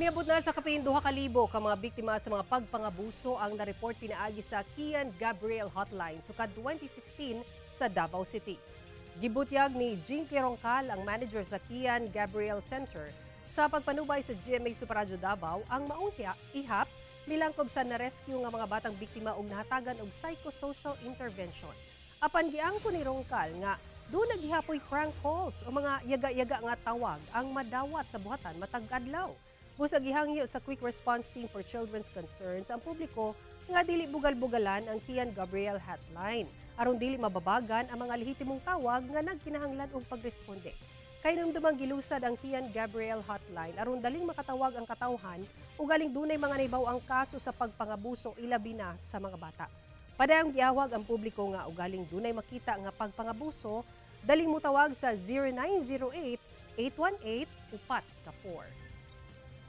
Miabot na sa kapin 2,000 ka mga biktima sa mga pagpangabuso ang nareport pinaagi sa Kian Gabriel Hotline sukad 2016 sa Davao City. Gibutyag ni Jinky Roncal, ang manager sa Kian Gabriel Center, sa pagpanubay sa GMA Super Radyo Davao, ang maong ihap milangkob sa na-rescue nga mga batang biktima og nahatagan og psychosocial intervention. Apan giangko ni Roncal nga duna gihapoy prank calls o mga yaga-yaga nga tawag ang madawat sa buhatan matag adlaw. Busag gihangyo sa Quick Response Team for Children's Concerns ang publiko nga dili bugal-bugalan ang Kian Gabriel Hotline aron dili mababagan ang mga lehitimong tawag nga nagkinahanglan og pagresponde. Kay dumang gilusad ang Kian Gabriel Hotline aron daling makatawag ang katawhan ugaling dunay mga nahibaw ang kaso sa pagpangabuso, ilabi na sa mga bata. Padayong giawag ang publiko nga ugaling dunay makita nga pagpangabuso, daling mutawag sa 0908 818 4.